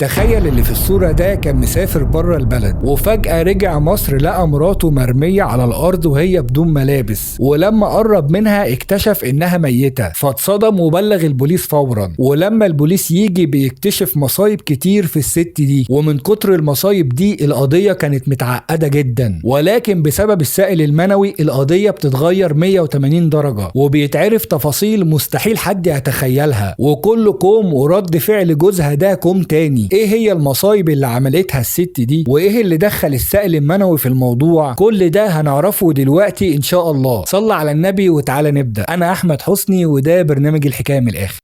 تخيل اللي في الصورة ده كان مسافر بره البلد وفجأة رجع مصر لقى مراته مرمية على الأرض وهي بدون ملابس، ولما قرب منها اكتشف إنها ميتة، فاتصدم وبلغ البوليس فورا. ولما البوليس يجي بيكتشف مصايب كتير في الست دي، ومن كتر المصايب دي القضية كانت متعقدة جدا، ولكن بسبب السائل المنوي القضية بتتغير 180 درجة وبيتعرف تفاصيل مستحيل حد يتخيلها، وكل كوم ورد فعل جوزها ده كوم تاني. ايه هي المصايب اللي عملتها الست دي وايه اللي دخل السائل المنوي في الموضوع؟ كل ده هنعرفه دلوقتي ان شاء الله. صلى على النبي وتعالى نبدأ. انا احمد حسني وده برنامج الحكاية من الاخر.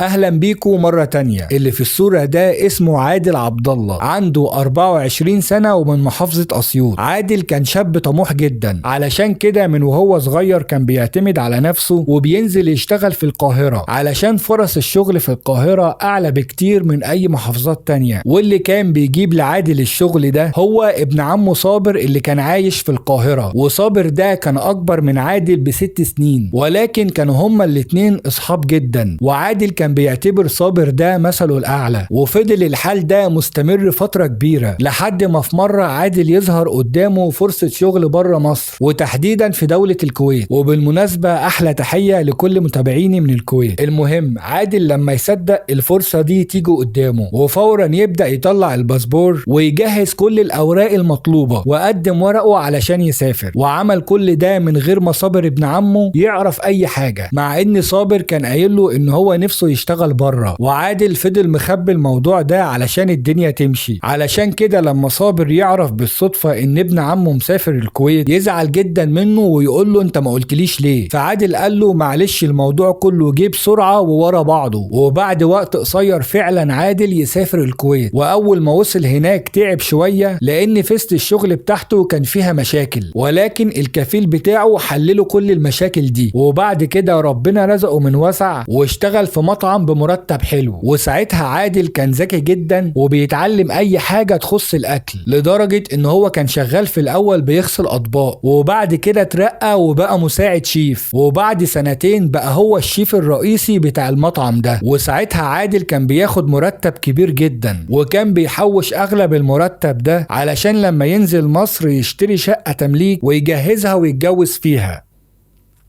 اهلا بيكم مرة تانية. اللي في الصورة ده اسمه عادل عبد الله، عنده 24 سنة ومن محافظة اسيوط. عادل كان شاب طموح جدا، علشان كده من وهو صغير كان بيعتمد على نفسه وبينزل يشتغل في القاهرة، علشان فرص الشغل في القاهرة اعلى بكتير من اي محافظات تانية. واللي كان بيجيب لعادل الشغل ده هو ابن عمه صابر اللي كان عايش في القاهرة، وصابر ده كان اكبر من عادل ب6 سنين، ولكن كانوا هما الاتنين اصحاب جدا، وعادل كان بيعتبر صابر ده مثله الأعلى. وفضل الحال ده مستمر فترة كبيرة لحد ما في مرة عادل يظهر قدامه فرصة شغل بره مصر، وتحديدا في دولة الكويت. وبالمناسبة أحلى تحية لكل متابعيني من الكويت. المهم عادل لما يصدق الفرصة دي تيجي قدامه، وفورا يبدأ يطلع الباسبور ويجهز كل الأوراق المطلوبة وقدم ورقه علشان يسافر. وعمل كل ده من غير ما صابر ابن عمه يعرف أي حاجة، مع إن صابر كان قايل له إن هو نفسه يشتغل بره، وعادل فضل مخبي الموضوع ده علشان الدنيا تمشي. علشان كده لما صابر يعرف بالصدفة ان ابن عمه مسافر الكويت يزعل جدا منه ويقول له انت ما قلتليش ليه؟ فعادل قال له معلش الموضوع كله جه بسرعة وورا بعضه. وبعد وقت قصير فعلا عادل يسافر الكويت، واول ما وصل هناك تعب شوية لان فيست الشغل بتاعته كان فيها مشاكل، ولكن الكفيل بتاعه حلله كل المشاكل دي. وبعد كده ربنا رزقه من وسع واشتغل في مطعم بمرتب حلو. وساعتها عادل كان ذكي جدا وبيتعلم اي حاجة تخص الاكل، لدرجة ان هو كان شغال في الاول بيغسل اطباق، وبعد كده اترقى وبقى مساعد شيف، وبعد سنتين بقى هو الشيف الرئيسي بتاع المطعم ده. وساعتها عادل كان بياخد مرتب كبير جدا، وكان بيحوش اغلب المرتب ده علشان لما ينزل مصر يشتري شقة تمليك ويجهزها ويتجوز فيها.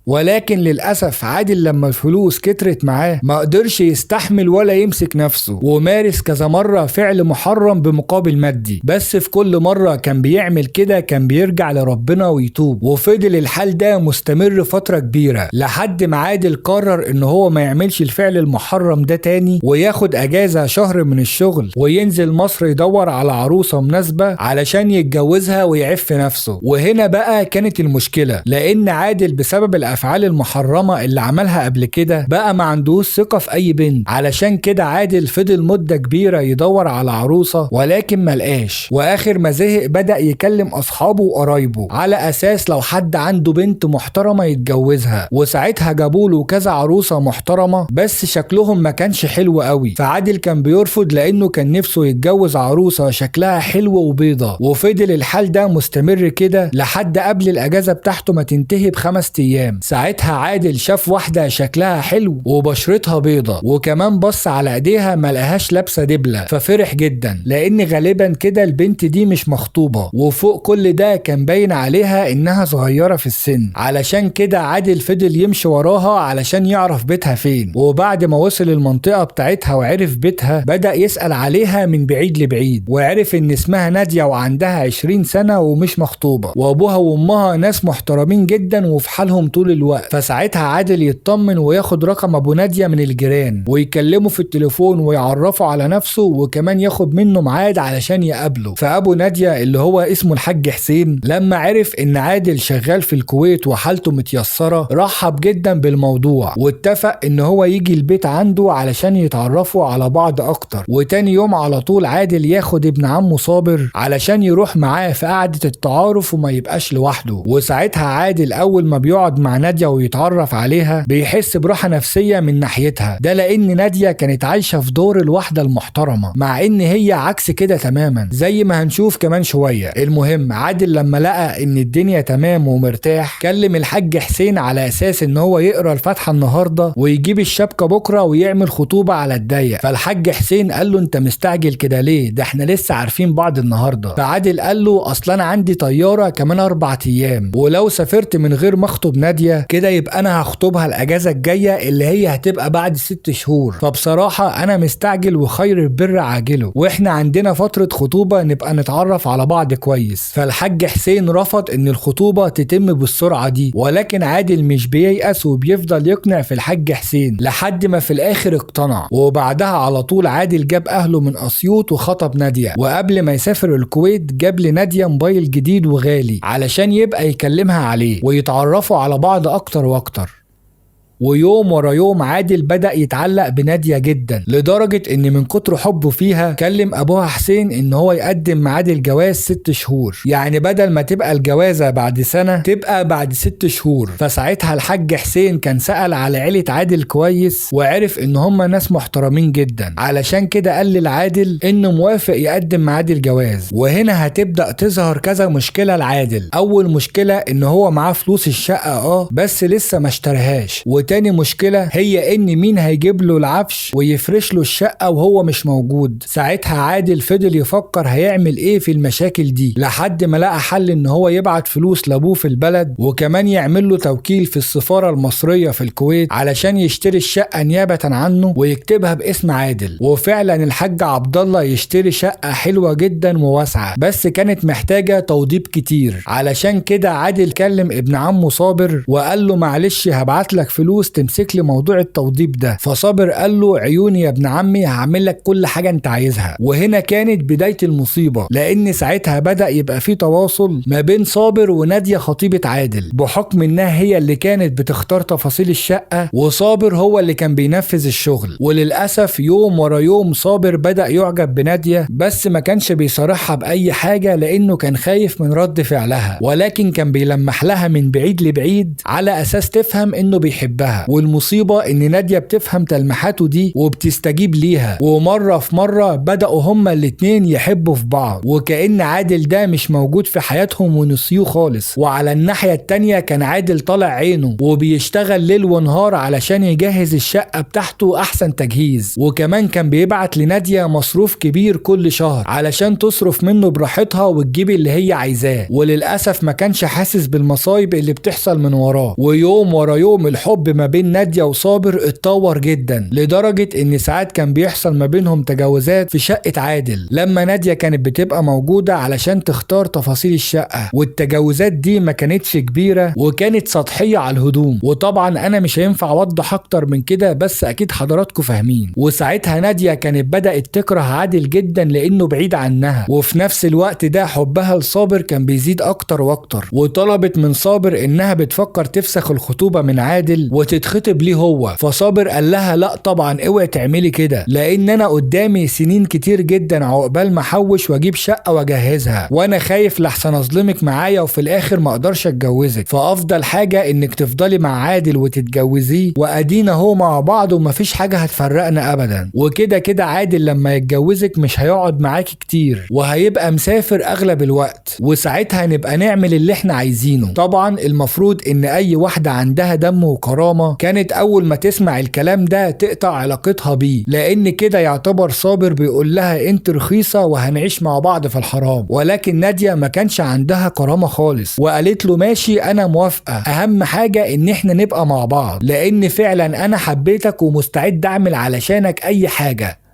ولكن للأسف عادل لما الفلوس كترت معاه ما قدرش يستحمل ولا يمسك نفسه، ومارس كذا مرة فعل محرم بمقابل مادي، بس في كل مرة كان بيعمل كده كان بيرجع لربنا ويتوب. وفضل الحال ده مستمر فترة كبيرة لحد ما عادل قرر ان هو ما يعملش الفعل المحرم ده تاني، وياخد اجازة شهر من الشغل وينزل مصر يدور على عروسة مناسبة علشان يتجوزها ويعف نفسه. وهنا بقى كانت المشكلة، لان عادل بسبب الأفعال المحرمة اللي عملها قبل كده بقى ما عندوش ثقة في أي بنت. علشان كده عادل فضل مدة كبيرة يدور على عروسة ولكن ما لقاش، وآخر ما زهق بدأ يكلم أصحابه وقرايبه على أساس لو حد عنده بنت محترمة يتجوزها. وساعتها جابوله كذا عروسة محترمة بس شكلهم ما كانش حلو قوي، فعادل كان بيرفض لأنه كان نفسه يتجوز عروسة شكلها حلو وبيضة. وفضل الحال ده مستمر كده لحد قبل الأجازة بتاعته ما تنتهي ب5 أيام. ساعتها عادل شاف واحدة شكلها حلو وبشرتها بيضة، وكمان بص على ايديها ما لقاهاش لابسة دبلة، ففرح جدا لان غالبا كده البنت دي مش مخطوبة، وفوق كل ده كان باين عليها انها صغيرة في السن. علشان كده عادل فضل يمشي وراها علشان يعرف بيتها فين، وبعد ما وصل المنطقة بتاعتها وعرف بيتها بدأ يسأل عليها من بعيد لبعيد، وعرف ان اسمها نادية وعندها 20 سنة ومش مخطوبة، وابوها وامها ناس محترمين جدا وفي حالهم طول الوقت. فساعتها عادل يطمن وياخد رقم ابو نادية من الجيران ويكلمه في التليفون ويعرفه على نفسه، وكمان ياخد منه ميعاد علشان يقابله. فابو نادية اللي هو اسمه الحاج حسين لما عرف ان عادل شغال في الكويت وحالته متيسرة رحب جدا بالموضوع، واتفق ان هو يجي البيت عنده علشان يتعرفوا على بعض اكتر. وتاني يوم على طول عادل ياخد ابن عمه صابر علشان يروح معاه في قعدة التعارف وما يبقاش لوحده. وساعتها عادل اول ما بيقعد مع نادية ويتعرف عليها بيحس براحة نفسية من ناحيتها، ده لان نادية كانت عايشة في دور الواحدة المحترمة، مع ان هي عكس كده تماما زي ما هنشوف كمان شوية. المهم عادل لما لقى ان الدنيا تمام ومرتاح كلم الحاج حسين على اساس ان هو يقرا الفاتحة النهاردة ويجيب الشبكة بكرة ويعمل خطوبة على الضيق. فالحاج حسين قال له انت مستعجل كده ليه؟ ده احنا لسه عارفين بعض النهاردة. فعادل قال له اصل انا عندي طيارة كمان 4 ايام، ولو سافرت من غير ما اخطب نادية كده يبقى انا هخطبها الاجازة الجاية اللي هي هتبقى بعد 6 شهور، فبصراحة انا مستعجل وخير البر عاجله، واحنا عندنا فترة خطوبة نبقى نتعرف على بعض كويس. فالحاج حسين رفض ان الخطوبة تتم بالسرعة دي، ولكن عادل مش بييأس وبيفضل يقنع في الحاج حسين لحد ما في الاخر اقتنع. وبعدها على طول عادل جاب اهله من اسيوط وخطب نادية، وقبل ما يسافر الكويت جاب لنادية موبايل جديد وغالي علشان يبقى يكلمها عليه ويتعرفوا على بعض اكتر واكتر. ويوم ورا يوم عادل بدأ يتعلق بنادية جدا، لدرجة ان من كتر حبه فيها كلم ابوها حسين ان هو يقدم ميعاد الجواز 6 شهور، يعني بدل ما تبقى الجوازة بعد سنة تبقى بعد 6 شهور. فساعتها الحاج حسين كان سأل على عيلة عادل كويس وعرف ان هم ناس محترمين جدا، علشان كده قال للعادل انه موافق يقدم ميعاد الجواز. وهنا هتبدأ تظهر كذا مشكلة لعادل. اول مشكلة ان هو معاه فلوس الشقة بس لسه ما اشتريهاش، وتاني مشكلة هي ان مين هيجيب له العفش ويفرش له الشقة وهو مش موجود. ساعتها عادل فضل يفكر هيعمل ايه في المشاكل دي لحد ما لقى حل ان هو يبعت فلوس لابوه في البلد، وكمان يعمل له توكيل في السفارة المصرية في الكويت علشان يشتري الشقة نيابة عنه ويكتبها باسم عادل. وفعلا الحاج عبد الله يشتري شقة حلوة جدا وواسعة، بس كانت محتاجة توضيب كتير، علشان كده عادل كلم ابن عمه صابر وقال له معلش هبعت لك فلوس تمسك لي موضوع التوضيب ده. فصابر قال له عيوني يا ابن عمي، هعمل لك كل حاجة انت عايزها. وهنا كانت بداية المصيبة، لان ساعتها بدأ يبقى في تواصل ما بين صابر ونادية خطيبه عادل، بحكم انها هي اللي كانت بتختار تفاصيل الشقة وصابر هو اللي كان بينفذ الشغل. وللاسف يوم ورا يوم صابر بدأ يعجب بنادية، بس ما كانش بيصارحها باي حاجة لانه كان خايف من رد فعلها، ولكن كان بيلمح لها من بعيد لبعيد على اساس تفهم انه بيحبها. والمصيبة ان نادية بتفهم تلميحاته دي وبتستجيب ليها، ومرة في مرة بدأوا هما الاتنين يحبوا في بعض، وكأن عادل ده مش موجود في حياتهم ونسيوه خالص. وعلى الناحية التانية كان عادل طالع عينه وبيشتغل ليل ونهار علشان يجهز الشقة بتاعته احسن تجهيز، وكمان كان بيبعت لنادية مصروف كبير كل شهر علشان تصرف منه براحتها وتجيب اللي هي عايزاه. وللأسف ما كانش حاسس بالمصايب اللي بتحصل من وراه. ويوم ورا يوم الحب ما بين نادية وصابر اتطور جدا، لدرجة ان ساعات كان بيحصل ما بينهم تجاوزات في شقة عادل لما نادية كانت بتبقى موجودة علشان تختار تفاصيل الشقة، والتجاوزات دي ما كانتش كبيرة وكانت سطحية على الهدوم. وطبعا انا مش هينفع اوضح اكتر من كده، بس اكيد حضراتكم فاهمين. وساعتها نادية كانت بدأت تكره عادل جدا لانه بعيد عنها، وفي نفس الوقت ده حبها لصابر كان بيزيد اكتر واكتر، وطلبت من صابر انها بتفكر تفسخ الخطوبة من عادل وتتخطب ليه هو. فصابر قال لها لا طبعا اوعي تعملي كده، لان انا قدامي سنين كتير جدا عقبال ما احوش واجيب شقه واجهزها، وانا خايف لحسن اظلمك معايا وفي الاخر ما اقدرش اتجوزك، فافضل حاجة انك تفضلي مع عادل وتتجوزيه، وادينا هو مع بعض ومفيش حاجة هتفرقنا ابدا، وكده كده عادل لما يتجوزك مش هيقعد معاكي كتير وهيبقى مسافر اغلب الوقت، وساعتها نبقى نعمل اللي احنا عايزينه. طبعا المفروض ان اي واحدة عندها دم وكرامة كانت اول ما تسمع الكلام ده تقطع علاقتها بيه، لان كده يعتبر صابر بيقول لها انت رخيصة وهنعيش مع بعض في الحرام. ولكن نادية ما كانش عندها كرامة خالص، وقالت له ماشي انا موافقة، اهم حاجة ان احنا نبقى مع بعض، لان فعلا انا حبيتك ومستعد اعمل علشانك اي حاجة.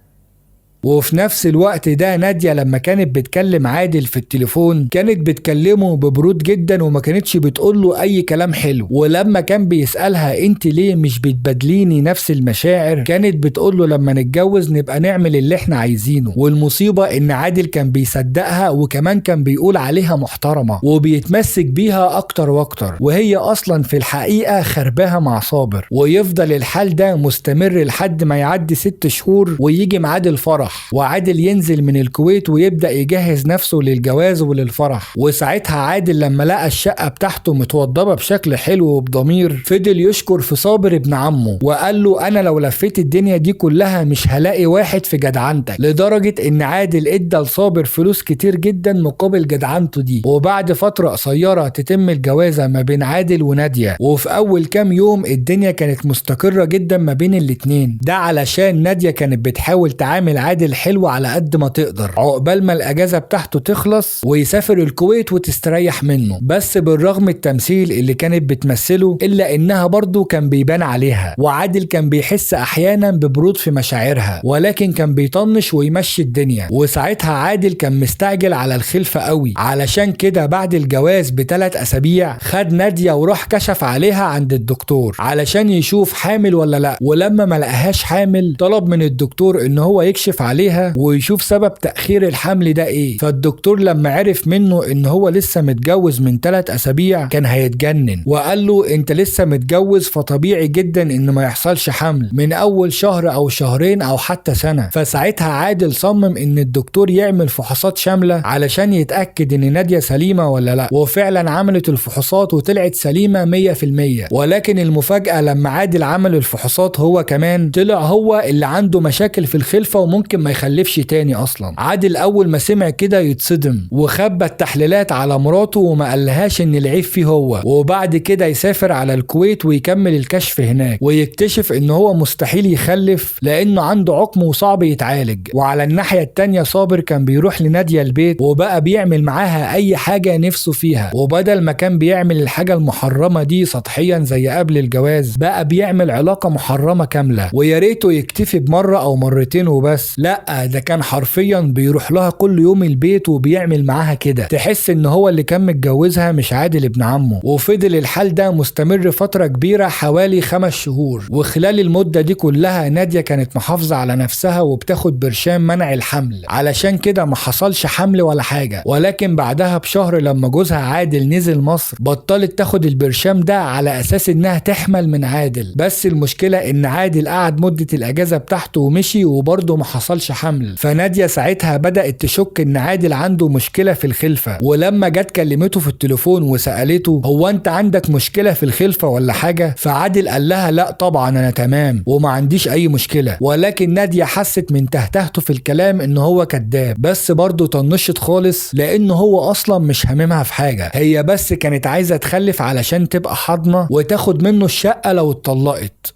وفي نفس الوقت ده نادية لما كانت بتكلم عادل في التليفون كانت بتكلمه ببرود جدا وما كانتش بتقوله اي كلام حلو، ولما كان بيسألها انت ليه مش بتبادليني نفس المشاعر كانت بتقوله لما نتجوز نبقى نعمل اللي احنا عايزينه. والمصيبة ان عادل كان بيصدقها وكمان كان بيقول عليها محترمة وبيتمسك بيها اكتر واكتر، وهي اصلا في الحقيقة خرباها مع صابر. ويفضل الحال ده مستمر لحد ما يعدي 6 شهور ويجي ميعاد الفرح. الفرح، وعادل ينزل من الكويت ويبدأ يجهز نفسه للجواز وللفرح. وساعتها عادل لما لقى الشقة بتاعته متوضبة بشكل حلو وبضمير فضل يشكر في صابر ابن عمه وقال له انا لو لفيت الدنيا دي كلها مش هلاقي واحد في جدعنتك، لدرجة ان عادل ادى لصابر فلوس كتير جدا مقابل جدعنته دي. وبعد فترة قصيرة تتم الجوازة ما بين عادل ونادية، وفي اول كام يوم الدنيا كانت مستقرة جدا ما بين الاتنين، ده علشان نادية كانت بتحاول تعامل عادل حلو على قد ما تقدر عقبال ما الاجازة بتاعته تخلص ويسافر الكويت وتستريح منه. بس بالرغم التمثيل اللي كانت بتمثله الا انها برضو كان بيبان عليها، وعادل كان بيحس احيانا ببرود في مشاعرها، ولكن كان بيطنش ويمشي الدنيا. وساعتها عادل كان مستعجل على الخلفة قوي، علشان كده بعد الجواز ب3 أسابيع خد نادية وراح كشف عليها عند الدكتور علشان يشوف حامل ولا لا. ولما ما لقاهاش حامل طلب من الدكتور ان هو يكشف عليها ويشوف سبب تأخير الحمل ده ايه. فالدكتور لما عرف منه ان هو لسه متجوز من 3 أسابيع كان هيتجنن، وقال له انت لسه متجوز فطبيعي جدا ان ما يحصلش حمل من اول شهر او شهرين او حتى سنة. فساعتها عادل صمم ان الدكتور يعمل فحوصات شاملة علشان يتأكد ان نادية سليمة ولا لا، وفعلا عملت الفحوصات وطلعت سليمة 100%. ولكن المفاجأة لما عادل عمل الفحوصات هو كمان طلع هو اللي عنده مشاكل في الخلفة وممكن ما يخلفش تاني اصلا. عادل اول ما سمع كده يتصدم وخبى التحليلات على مراته وما قالهاش ان العيب فيه هو، وبعد كده يسافر على الكويت ويكمل الكشف هناك ويكتشف ان هو مستحيل يخلف لانه عنده عقم وصعب يتعالج. وعلى الناحية التانية صابر كان بيروح لنادية البيت وبقى بيعمل معاها اي حاجة نفسه فيها، وبدل ما كان بيعمل الحاجة المحرمة دي سطحيا زي قبل الجواز بقى بيعمل علاقة محرمة كاملة، ويا ريته يكتفي بمرة او مرتين وبس، لا ده كان حرفيا بيروح لها كل يوم البيت وبيعمل معاها كده، تحس ان هو اللي كان متجوزها مش عادل ابن عمه. وفضل الحال ده مستمر فترة كبيرة حوالي 5 شهور، وخلال المدة دي كلها نادية كانت محافظة على نفسها وبتاخد برشام منع الحمل، علشان كده ما حصلش حمل ولا حاجة. ولكن بعدها بشهر لما جوزها عادل نزل مصر بطلت تاخد البرشام ده على اساس انها تحمل من عادل، بس المشكلة ان عادل قعد مدة الاجازة بتاعته ومشي وبرضه ما حصلش حمل. فنادية ساعتها بدأت تشك ان عادل عنده مشكلة في الخلفة، ولما جت كلمته في التليفون وسألته هو انت عندك مشكلة في الخلفة ولا حاجة، فعادل قال لها لا طبعا انا تمام وما عنديش اي مشكلة. ولكن نادية حست من تهتهته في الكلام ان هو كذاب، بس برضه طنشت خالص لان هو اصلا مش هاممها في حاجة، هي بس كانت عايزة تخلف علشان تبقى حاضنة وتاخد منه الشقة لو اتطلقت.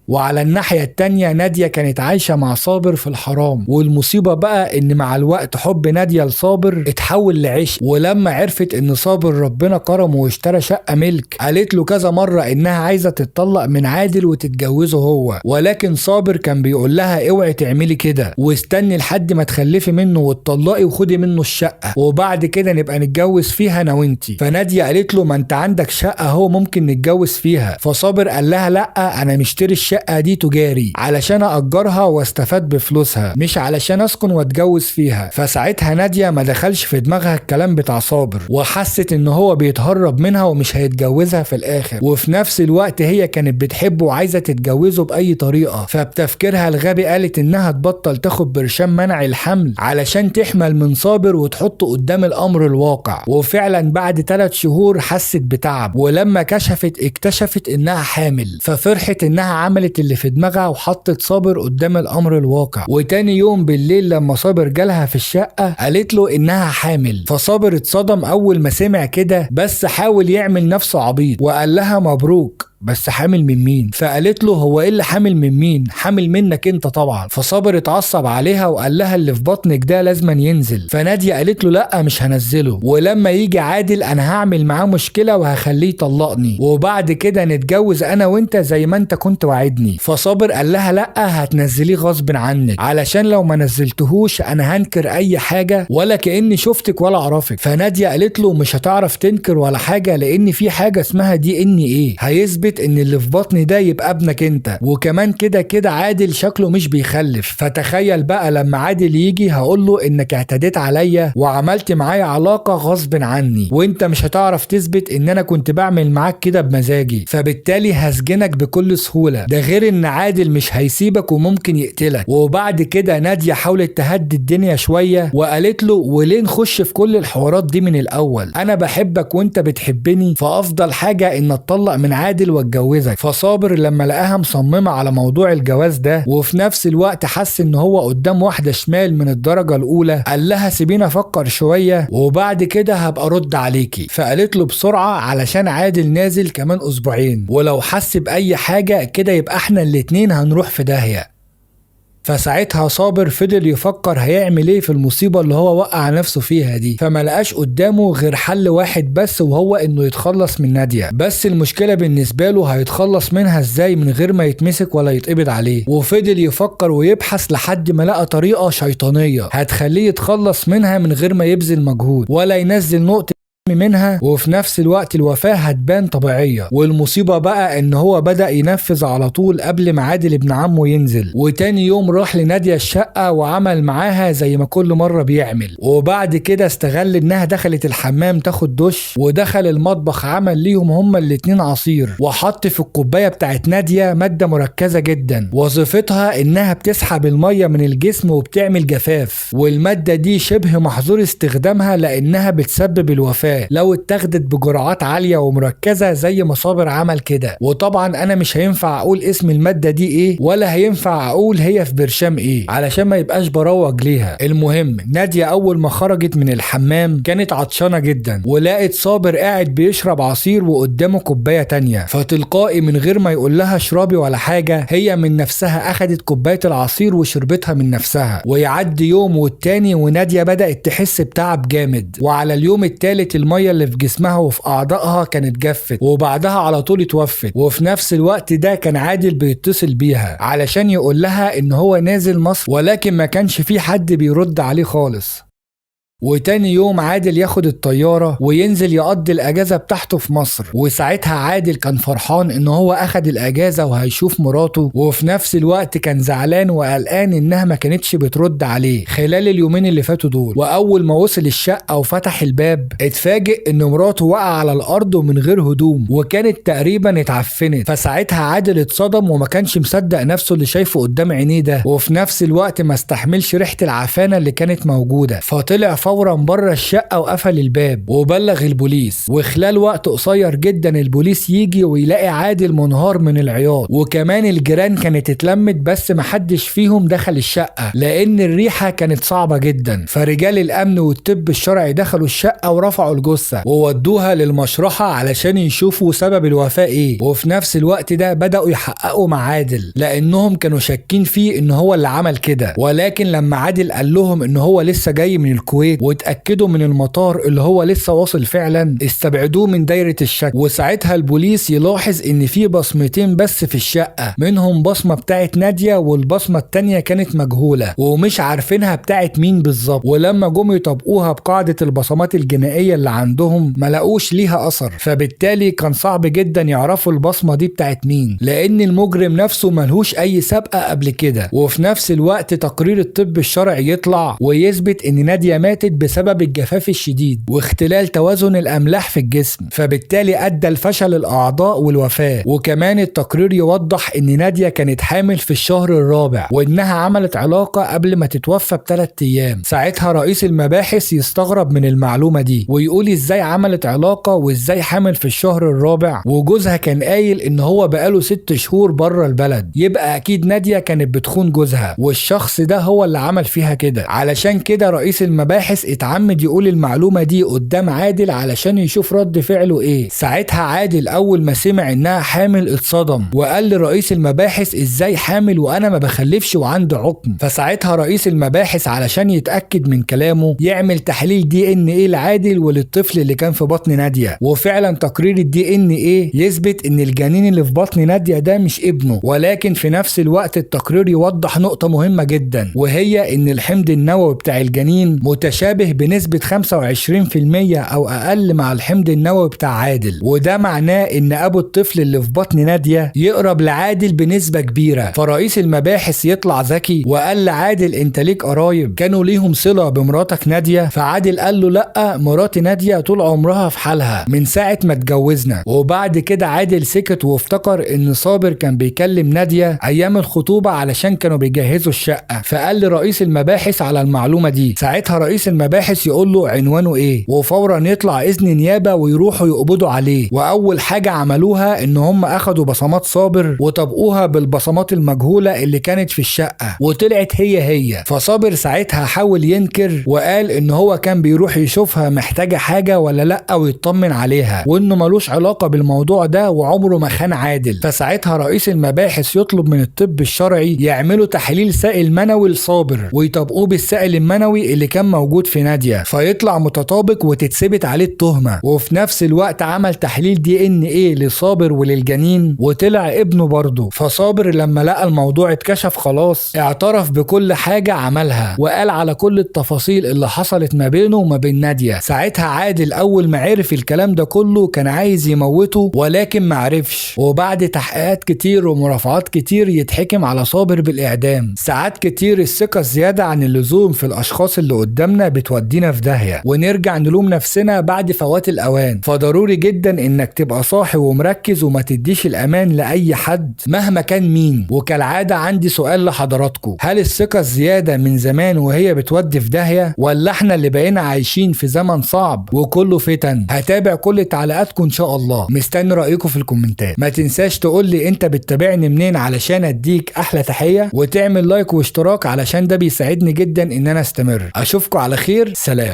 وعلى الناحية التانية نادية كانت عايشة مع صابر في الحرام، والمصيبة بقى ان مع الوقت حب نادية لصابر اتحول لعشق. ولما عرفت ان صابر ربنا كرمه واشترى شقة ملك قالت له كذا مرة انها عايزة تتطلق من عادل وتتجوزه هو، ولكن صابر كان بيقول لها اوعي تعملي كده واستني لحد ما تخلفي منه وتطلقي وخدي منه الشقة وبعد كده نبقى نتجوز فيها انا وانتي. فنادية قالت له ما انت عندك شقة اهو ممكن نتجوز فيها، فصابر قال لها لا انا مشتري الشقة دي تجاري علشان اجرها واستفاد بفلوسها مش علشان اسكن واتجوز فيها. فساعتها نادية ما دخلش في دماغها الكلام بتاع صابر وحست ان هو بيتهرب منها ومش هيتجوزها في الاخر، وفي نفس الوقت هي كانت بتحبه وعايزة تتجوزه باي طريقة. فبتفكيرها الغبي قالت انها تبطل تاخد برشام منع الحمل علشان تحمل من صابر وتحطه قدام الامر الواقع. وفعلا بعد 3 شهور حست بتعب، ولما كشفت اكتشفت انها حامل، ففرحت انها عملت اللي في دماغها وحطت صابر قدام الامر الواقع. وتاني يوم بالليل لما صابر جالها في الشقه قالت له انها حامل، فصابر اتصدم اول ما سمع كده، بس حاول يعمل نفسه عبيط وقال لها مبروك بس حامل من مين؟ فقالت له هو ايه اللي حامل من مين؟ حامل منك انت طبعا. فصابر اتعصب عليها وقال لها اللي في بطنك ده لازما ينزل. فنادية قالت له لا مش هنزله، ولما يجي عادل انا هعمل معاه مشكله وهخليه يطلقني وبعد كده نتجوز انا وانت زي ما انت كنت وعدني. فصابر قال لها لا هتنزليه غصب عنك علشان لو ما نزلتهوش انا هنكر اي حاجه ولا كاني شفتك ولا اعرفك. فنادية قالت له مش هتعرف تنكر ولا حاجه لان في حاجه اسمها DNA هيثبت تثبت ان اللي في بطني ده يبقى ابنك انت، وكمان كده كده عادل شكله مش بيخلف، فتخيل بقى لما عادل يجي هقول له انك اعتديت عليا وعملت معايا علاقة غصب عني، وانت مش هتعرف تثبت ان انا كنت بعمل معاك كده بمزاجي، فبالتالي هسجنك بكل سهولة. ده غير ان عادل مش هيسيبك وممكن يقتلك. وبعد كده نادية حاولت تهدي الدنيا شوية وقالت له وليه نخش في كل الحوارات دي من الاول؟ انا بحبك وانت بتحبني، فافضل حاجة ان اتطلق من عادل واتجوزك. فصابر لما لقاها مصممة على موضوع الجواز ده، وفي نفس الوقت حس ان هو قدام واحدة شمال من الدرجة الاولى، قال لها سيبيني افكر شوية وبعد كده هبقى ارد عليكي. فقالت له بسرعة علشان عادل نازل كمان اسبوعين، ولو حس باي حاجة كده يبقى احنا الاتنين هنروح في داهية. فساعتها صابر فضل يفكر هيعمل ايه في المصيبة اللي هو وقع نفسه فيها دي، فما لقاش قدامه غير حل واحد بس، وهو انه يتخلص من نادية. بس المشكلة بالنسبة له هيتخلص منها ازاي من غير ما يتمسك ولا يتقبض عليه؟ وفضل يفكر ويبحث لحد ما لقى طريقة شيطانية هتخليه يتخلص منها من غير ما يبذل مجهود ولا ينزل نقطة منها، وفي نفس الوقت الوفاة هتبان طبيعية. والمصيبة بقى ان هو بدأ ينفذ على طول قبل ما عادل ابن عمه ينزل. وتاني يوم راح لنادية الشقة وعمل معاها زي ما كل مرة بيعمل، وبعد كده استغل انها دخلت الحمام تاخد دش، ودخل المطبخ عمل ليهم هما الاتنين عصير، وحط في الكوباية بتاعت نادية مادة مركزة جدا وظيفتها انها بتسحب المية من الجسم وبتعمل جفاف، والمادة دي شبه محظور استخدامها لانها بتسبب الوفاة لو اتاخدت بجرعات عالية ومركزة زي ما صابر عمل كده. وطبعا انا مش هينفع اقول اسم المادة دي ايه، ولا هينفع اقول هي في برشام ايه علشان ما يبقاش بروج ليها. المهم نادية اول ما خرجت من الحمام كانت عطشانة جدا، ولقت صابر قاعد بيشرب عصير وقدامه كوباية تانية، فتلقائي من غير ما يقول لها اشربي ولا حاجة هي من نفسها اخدت كوباية العصير وشربتها من نفسها. ويعدي يوم والتاني ونادية بدأت تحس بتعب جامد، وعلى اليوم التالت المية اللي في جسمها وفي اعضائها كانت جفت، وبعدها على طول اتوفت. وفي نفس الوقت ده كان عادل بيتصل بيها علشان يقول لها ان هو نازل مصر، ولكن ما كانش في حد بيرد عليه خالص. وتاني يوم عادل ياخد الطيارة وينزل يقضي الاجازة بتاعته في مصر، وساعتها عادل كان فرحان ان هو اخد الاجازة وهيشوف مراته، وفي نفس الوقت كان زعلان وقلقان انها ما كانتش بترد عليه خلال اليومين اللي فاتوا دول. واول ما وصل الشقة وفتح الباب اتفاجئ ان مراته وقع على الارض ومن غير هدوم، وكانت تقريبا اتعفنت. فساعتها عادل اتصدم وما كانش مصدق نفسه اللي شايفه قدام عينيه ده، وفي نفس الوقت ما استحملش ريحة العفانة اللي كانت موجودة، فطلع فورا بره الشقة وقفل الباب وبلغ البوليس. وخلال وقت قصير جدا البوليس يجي ويلاقي عادل منهار من العياط، وكمان الجيران كانت اتلمت بس محدش فيهم دخل الشقة لان الريحة كانت صعبة جدا. فرجال الامن والطب الشرعي دخلوا الشقة ورفعوا الجثة وودوها للمشرحة علشان يشوفوا سبب الوفاة ايه. وفي نفس الوقت ده بدأوا يحققوا مع عادل لانهم كانوا شاكين فيه ان هو اللي عمل كده، ولكن لما عادل قال لهم ان هو لسه جاي من الكويت واتأكدوا من المطار اللي هو لسه واصل فعلا استبعدوه من دايرة الشك. وساعتها البوليس يلاحظ ان في بصمتين بس في الشقة، منهم بصمة بتاعت نادية والبصمة التانية كانت مجهولة ومش عارفينها بتاعت مين بالظبط. ولما جم يطبقوها بقاعدة البصمات الجنائية اللي عندهم ما لقوش ليها اثر، فبالتالي كان صعب جدا يعرفوا البصمة دي بتاعت مين لان المجرم نفسه ملهوش اي سابقة قبل كده. وفي نفس الوقت تقرير الطب الشرعي يطلع ويثبت ان نادية ماتت بسبب الجفاف الشديد واختلال توازن الاملاح في الجسم، فبالتالي ادى لفشل الاعضاء والوفاه. وكمان التقرير يوضح ان نادية كانت حامل في الشهر الرابع وانها عملت علاقة قبل ما تتوفى ب3 ايام. ساعتها رئيس المباحث يستغرب من المعلومة دي ويقول ازاي عملت علاقة وازاي حامل في الشهر الرابع وجوزها كان قايل ان هو بقاله 6 شهور بره البلد، يبقى اكيد نادية كانت بتخون جوزها والشخص ده هو اللي عمل فيها كده. علشان كده رئيس المباحث اتعمد يقول المعلومة دي قدام عادل علشان يشوف رد فعله ايه. ساعتها عادل اول ما سمع انها حامل اتصدم وقال لرئيس المباحث ازاي حامل وانا ما بخلفش وعندي عقم. فساعتها رئيس المباحث علشان يتأكد من كلامه يعمل تحليل DNA لعادل وللطفل اللي كان في بطن نادية، وفعلا تقرير الDNA يثبت ان الجنين اللي في بطن نادية ده مش ابنه. ولكن في نفس الوقت التقرير يوضح نقطة مهمة جدا، وهي ان الحمض النووي بتاع الجنين متشابه متشابه بنسبة 25% او اقل مع الحمض النووي بتاع عادل، وده معناه ان ابو الطفل اللي في بطن نادية يقرب لعادل بنسبة كبيرة. فرئيس المباحث يطلع ذكي وقال لعادل انت ليك قرايب كانوا ليهم صلة بمراتك نادية؟ فعادل قال له لا، مراتي نادية طول عمرها في حالها من ساعة ما اتجوزنا. وبعد كده عادل سكت وافتكر ان صابر كان بيكلم نادية ايام الخطوبة علشان كانوا بيجهزوا الشقة، فقال لرئيس المباحث على المعلومة دي. ساعتها رئيس المباحث يقول له عنوانه ايه، وفورا يطلع اذن نيابة ويروحوا يقبضوا عليه. واول حاجة عملوها ان هم اخدوا بصمات صابر وطبقوها بالبصمات المجهولة اللي كانت في الشقة، وطلعت هي هي. فصابر ساعتها حاول ينكر وقال ان هو كان بيروح يشوفها محتاجة حاجة ولا لا ويطمن عليها، وانه ملوش علاقة بالموضوع ده وعمره ما خان عادل. فساعتها رئيس المباحث يطلب من الطب الشرعي يعملوا تحليل سائل منوي لصابر ويطبقوه بالسائل المنوي اللي كان موجود في نادية، فيطلع متطابق وتتثبت عليه التهمة. وفي نفس الوقت عمل تحليل DNA لصابر وللجنين وطلع ابنه برضه. فصابر لما لقى الموضوع اتكشف خلاص اعترف بكل حاجة عملها وقال على كل التفاصيل اللي حصلت ما بينه وما بين نادية. ساعتها عادل اول ما عرف الكلام ده كله كان عايز يموته ولكن ما عرفش، وبعد تحقيقات كتير ومرافعات كتير يتحكم على صابر بالاعدام. ساعات كتير الثقة الزيادة عن اللزوم في الاشخاص اللي قدامنا بتودينا في داهية ونرجع نلوم نفسنا بعد فوات الاوان. فضروري جدا انك تبقى صاحي ومركز وما تديش الامان لاي حد مهما كان مين. وكالعادة عندي سؤال لحضراتكم، هل الثقة الزيادة من زمان وهي بتودي في داهية، ولا احنا اللي بقينا عايشين في زمن صعب وكله فتن؟ هتابع كل تعليقاتكم ان شاء الله، مستني رأيكم في الكومنتات. ما تنساش تقول لي انت بتتابعني منين علشان اديك احلى تحية، وتعمل like واشتراك علشان ده بيساعدني جدا ان انا استمر. اشوفكم على خير، سلام.